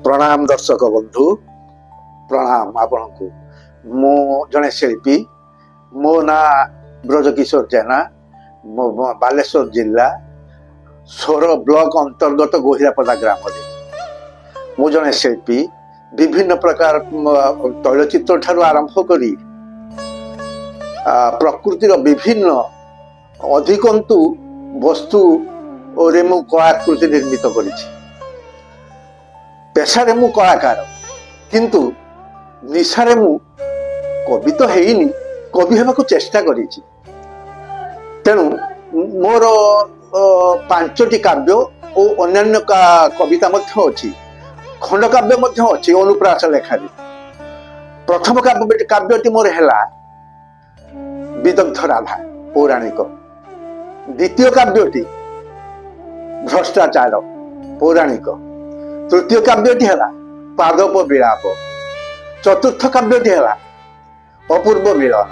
ପ୍ରଣାମ ଦର୍ଶକ ବନ୍ଧୁ, ପ୍ରଣାମ ଆପଣଙ୍କୁ। ମୁଁ ଜଣେ ଶିଳ୍ପୀ। ମୋ ନାଁ ବ୍ରଜକିଶୋର ଜେନା। ମୋ ବାଲେଶ୍ୱର ଜିଲ୍ଲା ସୋର ବ୍ଲକ ଅନ୍ତର୍ଗତ ଗୋହିରାପଦା ଗ୍ରାମରେ। ମୁଁ ଜଣେ ଶିଳ୍ପୀ। ବିଭିନ୍ନ ପ୍ରକାର ତୈଳଚିତ୍ର ଠାରୁ ଆରମ୍ଭ କରି ପ୍ରକୃତିର ବିଭିନ୍ନ ଅଧିକନ୍ତୁ ବସ୍ତୁରେ ମୁଁ କଳାକୃତି ନିର୍ମିତ କରିଛି। ପେଶାରେ ମୁଁ କଳାକାର, କିନ୍ତୁ ନିଶାରେ ମୁଁ କବି ତ ହେଇନି, କବି ହେବାକୁ ଚେଷ୍ଟା କରିଛି। ତେଣୁ ମୋର 5ଟି କାବ୍ୟ ଓ ଅନ୍ୟାନ୍ୟ କବିତା ମଧ୍ୟ ଅଛି, ଖଣ୍ଡକାବ୍ୟ ମଧ୍ୟ ଅଛି ଅନୁପ୍ରାସ ଲେଖାରେ। ପ୍ରଥମ କାବ୍ୟଟି ମୋର ହେଲା ବିଦଗ୍ଧ ରାଧା, ପୌରାଣିକ। ଦ୍ୱିତୀୟ କାବ୍ୟଟି ଭ୍ରଷ୍ଟାଚାର, ପୌରାଣିକ। ତୃତୀୟ କାବ୍ୟଟି ହେଲା ପାଦପ ବିଳାପ। ଚତୁର୍ଥ କାବ୍ୟଟି ହେଲା ଅପୂର୍ବ ମିଳନ।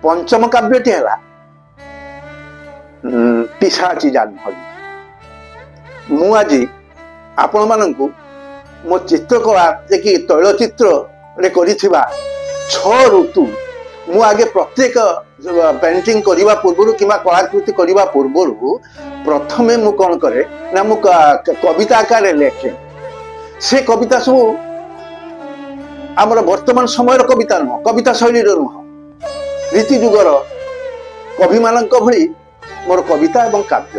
ପଞ୍ଚମ କାବ୍ୟଟି ହେଲା ପିଶାଚୀ ଜାହ୍ନବୀ। ମୁଁ ଆଜି ଆପଣମାନଙ୍କୁ ମୋ ଚିତ୍ରକଳା ଯେ କି ତୈଳଚିତ୍ରରେ କରିଥିବା 6 ଋତୁ, ମୁଁ ଆଗେ ପ୍ରତ୍ୟେକ ପେଣ୍ଟିଂ କରିବା ପୂର୍ବରୁ କିମ୍ବା କଳାକୃତି କରିବା ପୂର୍ବରୁ ପ୍ରଥମେ ମୁଁ କ'ଣ କରେ ନା, ମୁଁ କବିତା ଆକାରରେ ଲେଖେ। ସେ କବିତା ସବୁ ଆମର ବର୍ତ୍ତମାନ ସମୟର କବିତା ନୁହଁ, କବିତା ଶୈଳୀର ନୁହଁ। ରୀତି ଯୁଗର କବିମାନଙ୍କ ଭଳି ମୋର କବିତା ଏବଂ କାବ୍ୟ।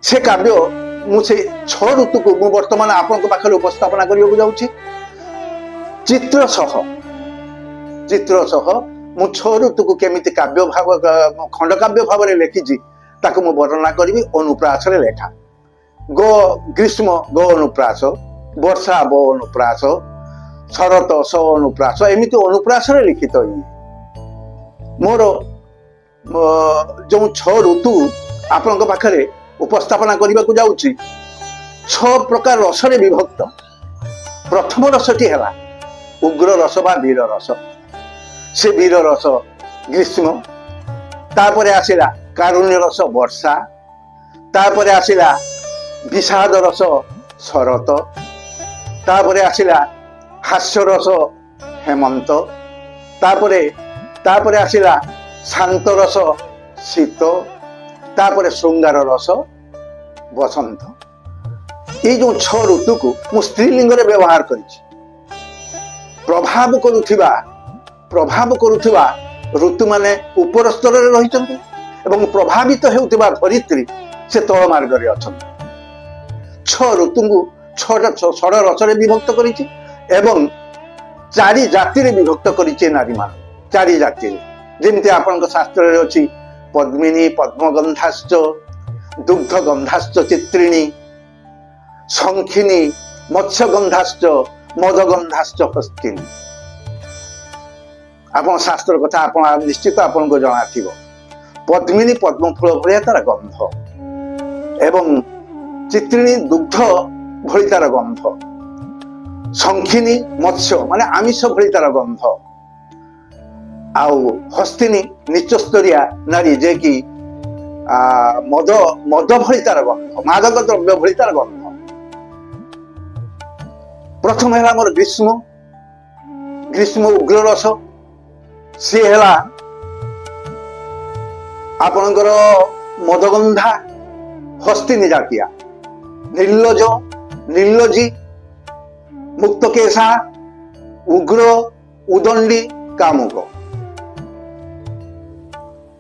ସେ କାବ୍ୟ ମୁଁ ସେଇ 6 ଋତୁକୁ ମୁଁ ବର୍ତ୍ତମାନ ଆପଣଙ୍କ ପାଖରେ ଉପସ୍ଥାପନା କରିବାକୁ ଯାଉଛି ଚିତ୍ର ସହ। ଚିତ୍ର ସହ ମୁଁ 6 ଋତୁକୁ କେମିତି କାବ୍ୟ ଭାବ, ଖଣ୍ଡକାବ୍ୟ ଭାବରେ ଲେଖିଛି, ତାକୁ ମୁଁ ବର୍ଣ୍ଣନା କରିବି ଅନୁପ୍ରାସରେ ଲେଖା। ଗ ଗ୍ରୀଷ୍ମ ଗ ଅନୁପ୍ରାସ, ବର୍ଷା ବ ଅନୁପ୍ରାସ, ଶରତ ସ ଅନୁପ୍ରାସ, ଏମିତି ଅନୁପ୍ରାସରେ ଲିଖିତ। ଇଏ ମୋର ଯେଉଁ 6 ଋତୁ ଆପଣଙ୍କ ପାଖରେ ଉପସ୍ଥାପନା କରିବାକୁ ଯାଉଛି, 6 ପ୍ରକାର ରସରେ ବିଭକ୍ତ। ପ୍ରଥମ ରସଟି ହେଲା ଉଗ୍ର ରସ ବା ବୀର ରସ। ସେ ବୀର ରସ ଗ୍ରୀଷ୍ମ। ତାପରେ ଆସିଲା କାରୁଣ୍ୟ ରସ ବର୍ଷା। ତାପରେ ଆସିଲା ବିଷାଦ ରସ ଶରତ। ତାପରେ ଆସିଲା ହାସ୍ୟ ରସ ହେମନ୍ତ। ତାପରେ ଆସିଲା ଶାନ୍ତ ରସ ଶୀତ। ତାପରେ ଶୃଙ୍ଗାର ରସ ବସନ୍ତ। ଏଇ ଯୋଉ 6 ଋତୁକୁ ମୁଁ ସ୍ତ୍ରୀଲିଙ୍ଗରେ ବ୍ୟବହାର କରିଛି, ପ୍ରଭାବ କରୁଥିବା ଋତୁମାନେ ଉପର ସ୍ତରରେ ରହିଛନ୍ତି ଏବଂ ପ୍ରଭାବିତ ହେଉଥିବା ଧରିତ୍ରୀ ସେ ତଳ ମାର୍ଗରେ ଅଛନ୍ତି। 6 ଋତୁଙ୍କୁ 6ଟା ଷଡ଼ ରସରେ ବିଭକ୍ତ କରିଛି ଏବଂ ଚାରି ଜାତିରେ ବିଭକ୍ତ କରିଛି ନାରୀମାନ, ଚାରି ଜାତିରେ। ଯେମିତି ଆପଣଙ୍କ ଶାସ୍ତ୍ରରେ ଅଛି, ପଦ୍ମିନୀ ପଦ୍ମଗନ୍ଧାଶ୍ଚ ଦୁଗ୍ଧ ଗନ୍ଧାଶ୍ଚ ଚିତ୍ରିଣୀ, ଶଙ୍ଖିନୀ ମତ୍ସ୍ୟଗନ୍ଧାଶ୍ଚ ମଦଗନ୍ଧାଶ୍ଚ ହସ୍ତିନୀ। ଆପଣ ଶାସ୍ତ୍ର କଥା ଆପଣ ନିଶ୍ଚିତ ଆପଣଙ୍କୁ ଜଣାଥିବ। ପଦ୍ମିନୀ ପଦ୍ମ ଫୁଲ ଭଳିଆ ତାର ଗନ୍ଧ ଏବଂ ଚିତ୍ରିଣୀ ଦୁଗ୍ଧ ଭଳି ତାର ଗନ୍ଧ, ଶଙ୍ଖିନୀ ମତ୍ସ୍ୟ ମାନେ ଆମିଷ ଭଳି ତାର ଗନ୍ଧ, ଆଉ ହସ୍ତିନୀ ନିଚସ୍ତରିଆ ନାରୀ ଯେ କି ମଦ ଭଳି ତାର ଗନ୍ଧ, ମାଦକ ଦ୍ରବ୍ୟ ଭଳି ତାର ଗନ୍ଧ। ପ୍ରଥମ ହେଲା ମୋର ଗ୍ରୀଷ୍ମ। ଗ୍ରୀଷ୍ମ ଉଗ୍ର ରସ। ସିଏ ହେଲା ଆପଣଙ୍କର ମଦଗନ୍ଧା, ହସ୍ତିନୀ ଜାତିଆ, ନିର୍ଲଜ, ନିର୍ଲଜୀ, ମୁକ୍ତକେଶା, ଉଗ୍ର, ଉଦଣ୍ଡି, କାମୁକ।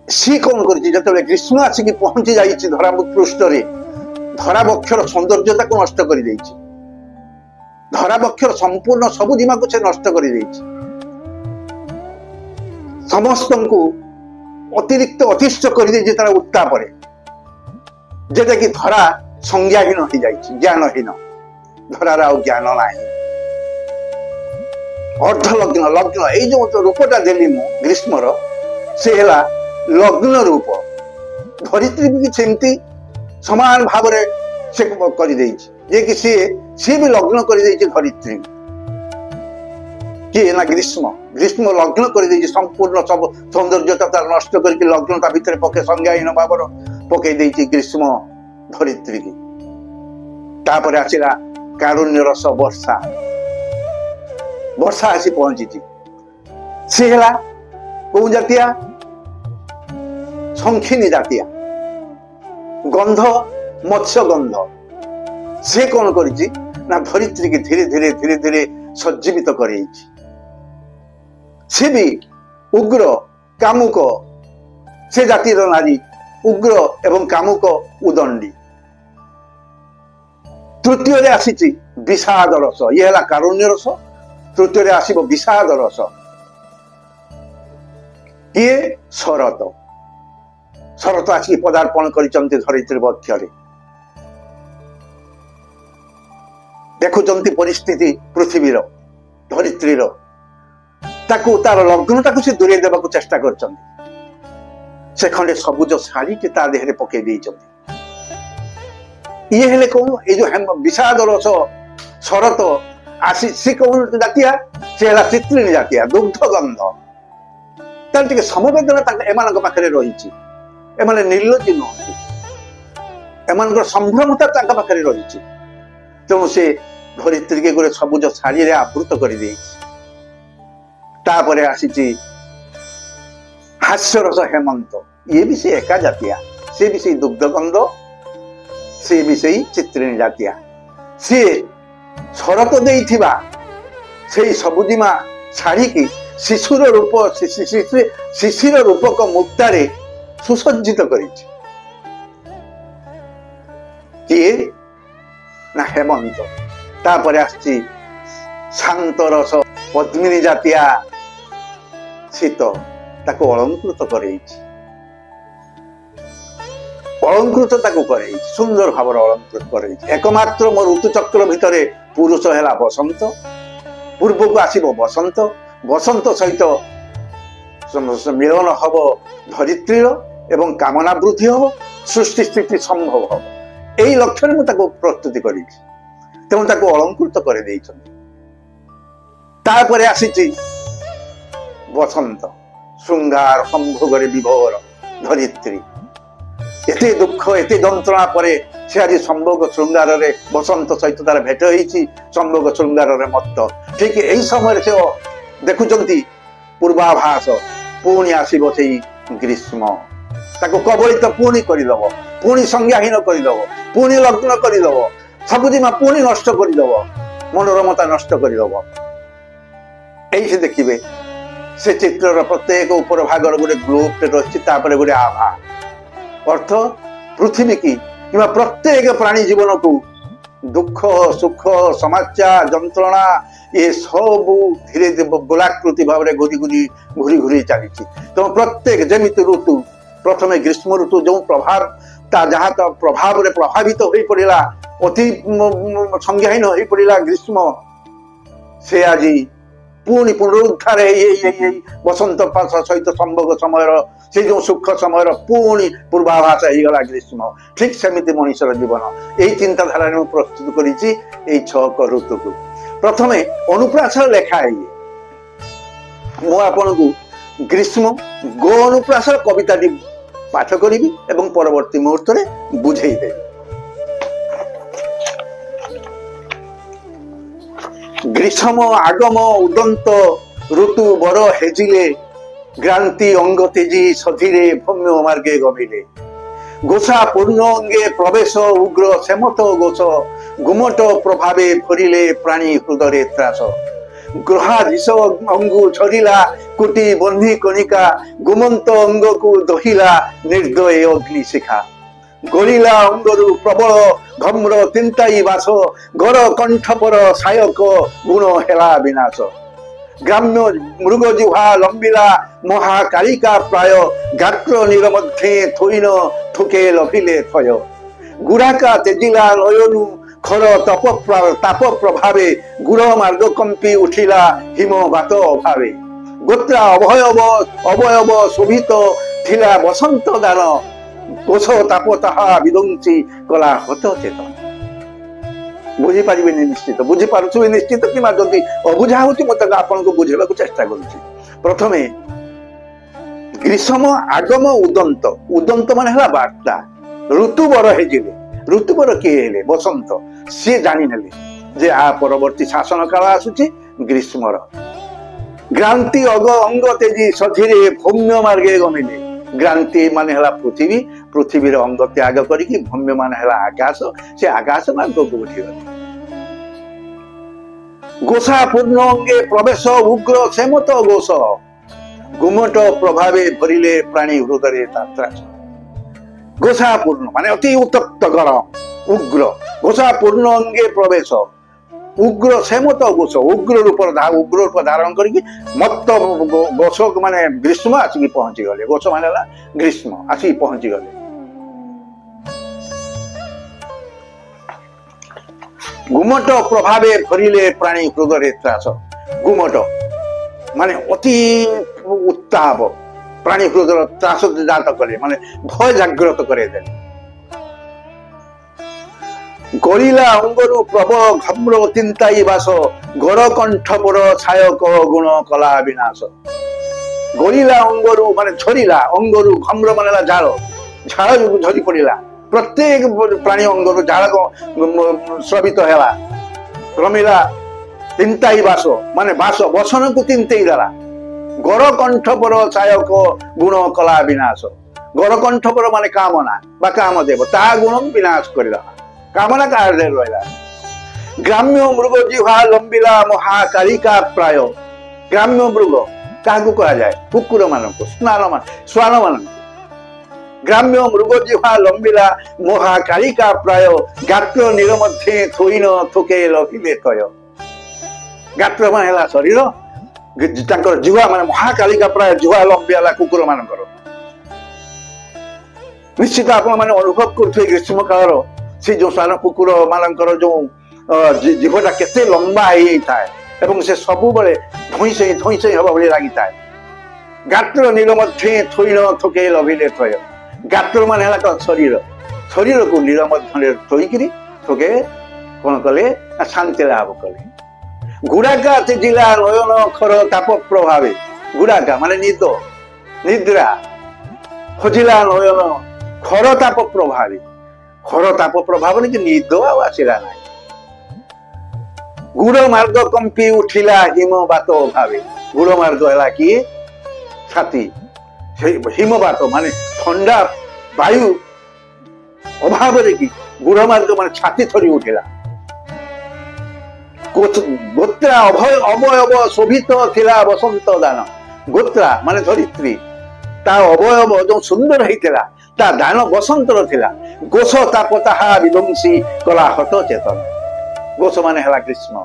ସିଏ କଣ କରିଛି? ଯେତେବେଳେ ଗ୍ରୀଷ୍ମ ଆସିକି ପହଞ୍ଚି ଯାଇଛି ଧରା ପୃଷ୍ଠରେ, ଧରାବକ୍ଷର ସୌନ୍ଦର୍ଯ୍ୟତାକୁ ନଷ୍ଟ କରିଦେଇଛି। ଧରାବକ୍ଷର ସମ୍ପୂର୍ଣ୍ଣ ସବୁଜିମାକୁ ସେ ନଷ୍ଟ କରିଦେଇଛି। ସମସ୍ତଙ୍କୁ ଅତିରିକ୍ତ ଅତିଷ୍ଠ କରିଦେଇଛି ତାର ଉତ୍ତାପରେ, ଯେଟା କି ଧରା ସଂଜ୍ଞାହୀନ ହେଇଯାଇଛି, ଜ୍ଞାନହୀନ। ଧରାର ଆଉ ଜ୍ଞାନ ନାହିଁ। ଅର୍ଦ୍ଧଲଗ୍ନ, ଲଗ୍ନ। ଏଇ ଯୋଉ ରୂପଟା ଦେଲି ମୁଁ ଗ୍ରୀଷ୍ମର, ସେ ହେଲା ଲଗ୍ନ ରୂପ। ଧରିତ୍ରୀ ବି ସେମିତି ସମାନ ଭାବରେ ସେ କରିଦେଇଛି ଯେ କି ସିଏ ବି ଲଗ୍ନ କରିଦେଇଛି ଧରିତ୍ରୀ। କିଏ ନା ଗ୍ରୀଷ୍ମ। ଗ୍ରୀଷ୍ମ ଲଗ୍ନ କରିଦେଇଛି, ସମ୍ପୂର୍ଣ୍ଣ ସବୁ ସୌନ୍ଦର୍ଯ୍ୟତା ତାର ନଷ୍ଟ କରିକି ଲଗ୍ନ ତା ଭିତରେ ପକେଇ, ସଂଜ୍ଞାହୀନ ଭାବର ପକେଇ ଦେଇଛି ଗ୍ରୀଷ୍ମ ଧରିତ୍ରୀ। ତାପରେ ଆସିଲା କାରୁଣ୍ୟ ରସ ବର୍ଷା, ବର୍ଷା ଆସି ପହଞ୍ଚିଛି। ସେ ହେଲା କୋଉ ଜାତିଆ? ଶଙ୍ଖିନୀ ଜାତିଆ, ଗନ୍ଧ ମତ୍ସ୍ୟ ଗନ୍ଧ। ସେ କଣ କରିଛି ନା ଧରିତ୍ରୀକି ଧୀରେ ଧୀରେ ଧୀରେ ଧୀରେ ସଜ୍ଜୀବିତ କରେଇଛି। ସେ ବି ଉଗ୍ର କାମୁକ, ସେ ଜାତିର ନାରୀ ଉଗ୍ର ଏବଂ କାମୁକ ଉଦଣ୍ଡୀ। ତୃତୀୟରେ ଆସିଛି ବିଷାଦ ରସ, ଇଏ ହେଲା କାରୁଣ୍ୟ ରସ। ତୃତୀୟରେ ଆସିବ ବିଷାଦ ରସ, କିଏ? ଶରତ। ଶରତ ଆସିକି ପଦାର୍ପଣ କରିଛନ୍ତି ଧରିତ୍ରୀ ବକ୍ଷରେ। ଦେଖୁଛନ୍ତି ପରିସ୍ଥିତି ପୃଥିବୀର, ଧରିତ୍ରୀର, ତାକୁ ତାର ଲଗ୍ନଟାକୁ ସେ ଦୂରେଇ ଦେବାକୁ ଚେଷ୍ଟା କରିଛନ୍ତି। ସେ ଖଣ୍ଡେ ସବୁଜ ଶାଢୀଟି ତା ଦେହରେ ପକେଇ ଦେଇଛନ୍ତି। ଇଏ ହେଲେ କଣ? ଏଇ ଯୋଉ ବିଷାଦ ରସ ଶରତ ଆସି, ସେ କଣ ଜାତିଆ? ସେ ହେଲା ଚିତ୍ରିଣୀ ଜାତିଆ, ଦୁଗ୍ଧ ଗନ୍ଧ। ତାର ଟିକେ ସମବେଦନା ତାଙ୍କ ଏମାନଙ୍କ ପାଖରେ ରହିଛି। ଏମାନେ ନିର୍ଲଜ୍ଜ ନୁହନ୍ତି, ଏମାନଙ୍କର ସମ୍ଭ୍ରମତା ତାଙ୍କ ପାଖରେ ରହିଛି। ତେଣୁ ସେ ଧରିତ୍ରୀକି ଗୋଟେ ସବୁଜ ଶାଢୀରେ ଆବୃତ କରିଦେଇଛି। ତାପରେ ଆସିଛି ହାସ୍ୟରସ ହେମନ୍ତ, ଇଏ ବି ସେ ଏକା ଜାତିଆ, ସେ ବି ସେଇ ଦୁଗ୍ଧଗନ୍ଧ, ସେ ବି ସେଇ ଚିତ୍ରିଣୀ ଜାତିଆ। ସିଏ ଶରତ ଦେଇଥିବା ସେଇ ସବୁଜିମା ଶାଢୀକି ଶିଶୁର ରୂପ ଶିଶିର ରୂପକ ମୁକ୍ତାରେ ସୁସଜ୍ଜିତ କରିଛି। କିଏ ନା ହେମନ୍ତ। ତାପରେ ଆସିଛି ଶାନ୍ତ ରସ ପଦ୍ମିନୀ ଜାତିଆ ଶୀତ, ତାକୁ ଅଳଙ୍କୃତ କରେଇଛି, ଅଳଙ୍କୃତ ତାକୁ କରେଇଛି, ସୁନ୍ଦର ଭାବରେ ଅଳଙ୍କୃତ କରେଇଛି। ଏକମାତ୍ର ମୋ ଋତୁଚକ୍ର ଭିତରେ ପୁରୁଷ ହେଲା ବସନ୍ତ, ପୂର୍ବକୁ ଆସିବ ବସନ୍ତ, ବସନ୍ତ ସହିତ ମିଳନ ହବ ଧରିତ୍ରୀର ଏବଂ କାମନା ବୃଦ୍ଧି ହବ, ସୃଷ୍ଟି ସ୍ଥିତି ସମ୍ଭବ ହବ। ଏଇ ଲକ୍ଷ୍ୟରେ ମୁଁ ତାକୁ ପ୍ରସ୍ତୁତି କରିଛି, ତେଣୁ ତାକୁ ଅଳଙ୍କୃତ କରିଦେଇଛନ୍ତି। ତାପରେ ଆସିଛି ବସନ୍ତ, ଶୃଙ୍ଗାର ସମ୍ଭୋଗରେ ବିଭୋର ଧରିତ୍ରୀ। ଏତେ ଦୁଃଖ ଏତେ ଯନ୍ତ୍ରଣା ପରେ ସେ ଆଜି ସମ୍ଭୋଗ ଶୃଙ୍ଗାରରେ ବସନ୍ତ ସହିତ ତାର ଭେଟ ହେଇଛି, ସମ୍ଭୋଗ ଶୃଙ୍ଗାରରେ ମତ୍ତ। ଠିକ ଏଇ ସମୟରେ ସେ ଦେଖୁଛନ୍ତି ପୂର୍ବାଭାସ, ପୁଣି ଆସିବ ସେଇ ଗ୍ରୀଷ୍ମ, ତାକୁ କବଳିତ ପୁଣି କରିଦବ, ପୁଣି ସଂଜ୍ଞାହୀନ କରିଦବ, ପୁଣି ଲଗ୍ନ କରିଦବ, ସବୁଜିମା ପୁଣି ନଷ୍ଟ କରିଦବ, ମନୋରମତା ନଷ୍ଟ କରିଦବ। ଏଇଠି ଦେଖିବେ ସେ ଚିତ୍ରର ପ୍ରତ୍ୟେକ ଉପର ଭାଗର ଗୋଟେ ଗ୍ଲୋବଟେ ରହିଛି, ତାପରେ ଗୋଟେ ଆଭା, ଅର୍ଥ ପୃଥିବୀ କି କିମ୍ବା ପ୍ରତ୍ୟେକ ପ୍ରାଣୀ ଜୀବନକୁ ଦୁଃଖ ସୁଖ ସମାଚାର ଯନ୍ତ୍ରଣା ଏ ସବୁ ଧୀରେ ଧୀରେ ଗୋଲାକୃତି ଭାବରେ ଘୁରି ଘୁରି ଘୁରି ଘୁରି ଚାଲିଛି। ତେଣୁ ପ୍ରତ୍ୟେକ ଯେମିତି ଋତୁ, ପ୍ରଥମେ ଗ୍ରୀଷ୍ମ ଋତୁ ଯେଉଁ ପ୍ରଭାବ ତା ଯାହା ତା ପ୍ରଭାବରେ ପ୍ରଭାବିତ ହୋଇ ପଡ଼ିଲା, ଅତି ସଂଜ୍ଞାହୀନ ହୋଇ ପଡ଼ିଲା ଗ୍ରୀଷ୍ମ, ସେ ଆଜି ପୁଣି ପୁନରୁଦ୍ଧାର ହେଇ ହେଇ ହେଇ ବସନ୍ତ ସହିତ ସମ୍ଭୋଗ ସମୟର ସେଇ ଯେଉଁ ସୁଖ ସମୟର ପୁଣି ପୂର୍ବାଭାସ ହେଇଗଲା ଗ୍ରୀଷ୍ମ। ଠିକ ସେମିତି ମଣିଷର ଜୀବନ ଏଇ ଚିନ୍ତାଧାରାରେ ମୁଁ ପ୍ରସ୍ତୁତ କରିଛି ଏଇ ଛଅ ଋତୁକୁ। ପ୍ରଥମେ ଅନୁପ୍ରାସର ଲେଖା ଇଏ, ମୁଁ ଆପଣଙ୍କୁ ଗ୍ରୀଷ୍ମ ଗୋ ଅନୁପ୍ରାସର କବିତାଟି ପାଠ କରିବି ଏବଂ ପରବର୍ତ୍ତୀ ମୁହୂର୍ତ୍ତରେ ବୁଝେଇ ଦେବି। ଗ୍ରୀଷ୍ମ ଆଗମ ଉଦନ୍ତ ଋତୁ ବର ହେଜିଲେ, କ୍ରାନ୍ତି ଅଙ୍ଗ ତେଜି ସଧିରେ ଭୌମ୍ୟ ମାର୍ଗେ ଗମିଲେ। ଗୋସା ପୂର୍ଣ୍ଣ ଅଙ୍ଗେ ପ୍ରବେଶ ଉଗ୍ର ସେମତ ଗୋଷ, ଗୁମଟ ପ୍ରଭାବେ ଭରିଲେ ପ୍ରାଣୀ ହୃଦରେ ତ୍ରାସ। ଗୃହାଧୀଶ ଅଙ୍ଗୁ ଝରିଲା କୁଟି ବହ୍ନି କଣିକା, ଗୁମନ୍ତ ଅଙ୍ଗକୁ ଦହିଲା ନିର୍ଦ୍ଦୟ ଅଗ୍ନି ଶିଖା। ଗଳିଲା ଅଙ୍ଗରୁ ପ୍ରବଳ ଘମ୍ର ତିନ୍ତାଇ ବାସ, ଗର କଣ୍ଠପର ସାୟକ ଗୁଣ ହେଲା ବିନାଶ। ଗ୍ରାମ୍ୟ ମୃଗ ଜିହ୍ୱା ଲମ୍ବିଲା ମହାକାଳିକା ପ୍ରାୟ, ଗାତ୍ର ନୀର ମଧ୍ୟେ ଥୋଇନ ଥୁକେ ଲଭିଲେ ଥୟ। ଗୁଡ଼ାକା ତେଜିଲା ନୟନୁ ଖର ତପ ତାପ ପ୍ରଭାବେ, ଗୁଡ଼ ମାର୍ଗ କମ୍ପି ଉଠିଲା ହିମ ବାତ ଅଭାବେ। ଗୋତ୍ରା ଅଭୟବ ଅବୟବ ଶୋଭିତ ଥିଲା ବସନ୍ତ ଦାନ, କୋଷ ତାପ ତାହା ବିଧ୍ୱଂସୀ କଲା ହତ ଚେତନ। ବୁଝିପାରିବେନି ନିଶ୍ଚିତ, ବୁଝିପାରୁଥିବେ ନିଶ୍ଚିତ, କିମ୍ବା ଯଦି ଅବୁଝା ହଉଛି ମୁଁ ତାକୁ ଆପଣଙ୍କୁ ବୁଝେଇବାକୁ ଚେଷ୍ଟା କରୁଛି। ପ୍ରଥମେ ଗ୍ରୀଷ୍ମ ଆଗମ ଉଦନ୍ତ, ଉଦନ୍ତ ମାନେ ହେଲା ବାର୍ତ୍ତା। ଋତୁବର ହେଇଯିବେ, ଋତୁବର କିଏ ହେଲେ? ବସନ୍ତ। ସିଏ ଜାଣିନେଲେ ଯେ ଆ ପରବର୍ତ୍ତୀ ଶାସନ କାଳ ଆସୁଛି ଗ୍ରୀଷ୍ମର। ଗ୍ରାନ୍ତି ଅଗ ଅଙ୍ଗ ତେଜି ସଧିରେ ଭୌମ୍ୟ ମାର୍ଗେ ଗମିଲେ। ଗ୍ରାନ୍ତି ମାନେ ହେଲା ପୃଥିବୀ, ପୃଥିବୀର ଅଙ୍ଗ ତ୍ୟାଗ କରିକି ଭୌମ୍ୟ ମାନେ ହେଲା ଆକାଶ, ସେ ଆକାଶ ମାର୍ଗକୁ ଉଠିଗଲେ। ଗୋସା ପୂର୍ଣ୍ଣ ଅଙ୍ଗେ ପ୍ରବେଶ ଉଗ୍ର ସେମତ ଗୋଷ, ଗୁମଟ ପ୍ରଭାବେ ଭରିଲେ ପ୍ରାଣୀ ହୃଦୟରେ ତ୍ରାସ। ଗୋସା ପୂର୍ଣ୍ଣ ମାନେ ଅତି ଉତ୍ତପ୍ତ ଗରମ, ଉଗ୍ର। ଗୋସା ପୂର୍ଣ୍ଣ ଅଙ୍ଗେ ପ୍ରବେଶ ଉଗ୍ର ସେମତ ଗୋଷ, ଉଗ୍ର ରୂପର ଉଗ୍ର ରୂପ ଧାରଣ କରିକି ମତ୍ତ ଗୋଷ ମାନେ ଗ୍ରୀଷ୍ମ ଆସିକି ପହଞ୍ଚିଗଲେ। ଗୋଷ ମାନେ ହେଲା ଗ୍ରୀଷ୍ମ ଆସିକି ପହଞ୍ଚିଗଲେ। ଗୁମଟ ପ୍ରଭାବେ ଭରିଲେ ପ୍ରାଣୀ ହୃଦୟରେ ତ୍ରାସ। ଗୁମଟ ମାନେ ଅତି ଉତ୍ତାପ, ପ୍ରାଣୀ ହୃଦୟର ତ୍ରାସ ଜାତ କଲେ, ମାନେ ଭୟ ଜାଗ୍ରତ କରେଇଦେଲେ। ଗଳିଲା ଅଙ୍ଗରୁ ପ୍ରବଳ ଘମ୍ର ଚିନ୍ତାଇ ବାସ, ଗର କଣ୍ଠପର ଛାୟକ ଗୁଣ କଲା ବିନାଶ। ଗଳିଲା ଅଙ୍ଗରୁ ମାନେ ଝରିଲା, ଅଙ୍ଗରୁ ଘମ୍ର ମାନେ ହେଲା ଝାଳ, ଝାଳ ଯୋଗୁ ଝରି ପଡ଼ିଲା। ପ୍ରତ୍ୟେକ ପ୍ରାଣୀ ଅଙ୍ଗରୁ ଝାଳ ସ୍ରବିତ ହେଲା। ରମିଲା ତିନ୍ତାଇ ବାସ ମାନେ ବାସ ବସନକୁ ତିନ୍ତେଇ ଦେଲା। ଗର କଣ୍ଠପର ଛାୟକ ଗୁଣ କଲା ବିନାଶ। ଗର କଣ୍ଠପର ମାନେ କାମନା ବା କାମଦେବ, ତା ଗୁଣକୁ ବିନାଶ କରିଦେଲା। କାମନା କାହାର ଦେହରେ ରହିଲା। ଗ୍ରାମ୍ୟ ମୃଗ ଜିହ୍ୱା ଲମ୍ବିଲା ମହାକାଳିକା ପ୍ରାୟ। ଗ୍ରାମ୍ୟ ମୃଗ କାହାକୁ କୁହାଯାଏ? କୁକୁର ମାନଙ୍କୁ, ସ୍ନାନ ଶ୍ୱାନ ମାନଙ୍କୁ। ଗ୍ରାମ୍ୟ ମୃଗ ଜିହ୍ୱା ଲମ୍ବିଲା ମହାକାଳିକା ପ୍ରାୟ, ଗାତ୍ର ନୀର ମଧ୍ୟେ ଥୋଇନ ଥୋକେ ଲଭିଲେ ତୟ। ଗାତ୍ର ମାନେ ହେଲା ଶରୀର, ତାଙ୍କର ଜିହ୍ୱା ମାନେ ମହାକାଳିକା ପ୍ରାୟ ଜିହ୍ୱା ଲମ୍ବି ହେଲା କୁକୁର ମାନଙ୍କର। ନିଶ୍ଚିତ ଆପଣ ମାନେ ଅନୁଭବ କରୁଥିବେ ଗ୍ରୀଷ୍ମ କାଳର ସେ ଯୋଉ ଶ୍ୱାନ କୁକୁର ମାନଙ୍କର ଯୋଉ ଜିଭଟା କେତେ ଲମ୍ବା ହେଇଯାଇଥାଏ ଏବଂ ସେ ସବୁବେଳେ ଧଇଁସଇଁ ଧଇଁସଇଁ ହବା ଭଳି ଲାଗିଥାଏ। ଗାତ୍ର ନୀର ମଧ୍ୟେ ଥୋଇନ ଥୋକେ ଲଭିଲେ ଥୟ। ଗାତ୍ର ମାନେ ହେଲା କଣ? ଶରୀର, ଶରୀରକୁ ନୀର ମଧ୍ୟରେ ଥୋଇକିରି ଥୋକେ କଣ କଲେ ନା ଶାନ୍ତି ଲାଭ କଲେ। ଗୁଡ଼ାକା ତେଜିଲା ନୟନ ଖର ତାପ ପ୍ରଭାବେ। ଗୁଡ଼ାକା ମାନେ ନିଦ, ନିଦ୍ରା ଖୋଜିଲା ନୟନ ଖର ତାପ ପ୍ରଭାବେ। ଖର ତାପ ପ୍ରଭାବରେ କି ନିଦ ଆଉ ଆସିଲା ନାହିଁ। ଗୁଡ଼ ମାର୍ଗ କମ୍ପି ଉଠିଲା ହିମବାତ ଅଭାବେ। ଗୁଡ଼ ମାର୍ଗ ହେଲା କି ଛାତି, ହିମବାତ ମାନେ ଥଣ୍ଡା ବାୟୁ ଅଭାବରେ କି ଗୁଡ଼ ମାର୍ଗ ମାନେ ଛାତି ଥରି ଉଠିଲା। ଗୋତ୍ରା ଅଭୟ ଅବୟବ ଶୋଭିତ ଥିଲା ବସନ୍ତ ଦାନ। ଗୋତ୍ରା ମାନେ ଧରିତ୍ରୀ, ତା ଅବୟବ ଯୋଉ ସୁନ୍ଦର ହେଇଥିଲା ତା ଦାନ ବସନ୍ତର ଥିଲା। ଗୋଷ ତାପ ତାହା ବିଧ୍ୱଂସୀ କଲା ହତ ଚେତନ। ଗୋଷ ମାନେ ହେଲା ଗ୍ରୀଷ୍ମ,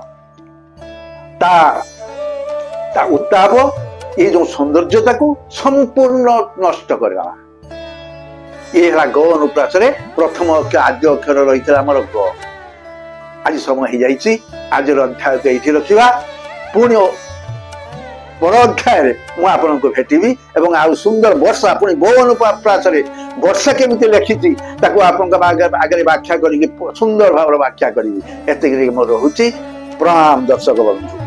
ତା ତା ଉତ୍ତାପ ଏଇ ଯୋଉ ସୌନ୍ଦର୍ଯ୍ୟତାକୁ ସମ୍ପୂର୍ଣ୍ଣ ନଷ୍ଟ କରିଦେଲା। ଇଏ ହେଲା ଗ ଅନୁପ୍ରାସରେ ପ୍ରଥମ ଆଦ୍ୟ ଅକ୍ଷର ରହିଥିଲା ଆମର ଗ। ଆଜି ସମୟ ହେଇଯାଇଛି, ଆଜିର ଅଧ୍ୟାୟକୁ ଏଇଠି ରଖିବା। ପୁଣି ପର ଅଧ୍ୟାୟରେ ମୁଁ ଆପଣଙ୍କୁ ଭେଟିବି ଏବଂ ଆଉ ସୁନ୍ଦର ବର୍ଷା, ପୁଣି ଗୋ ଅନୁପ୍ରାସରେ ବର୍ଷା କେମିତି ଲେଖିଛି ତାକୁ ଆପଣଙ୍କ ଆଗରେ ବ୍ୟାଖ୍ୟା କରିକି ସୁନ୍ଦର ଭାବରେ ବ୍ୟାଖ୍ୟା କରିବି। ଏତିକି ମୁଁ ରହୁଛି। ପ୍ରଣାମ ଦର୍ଶକ ବନ୍ଧୁ।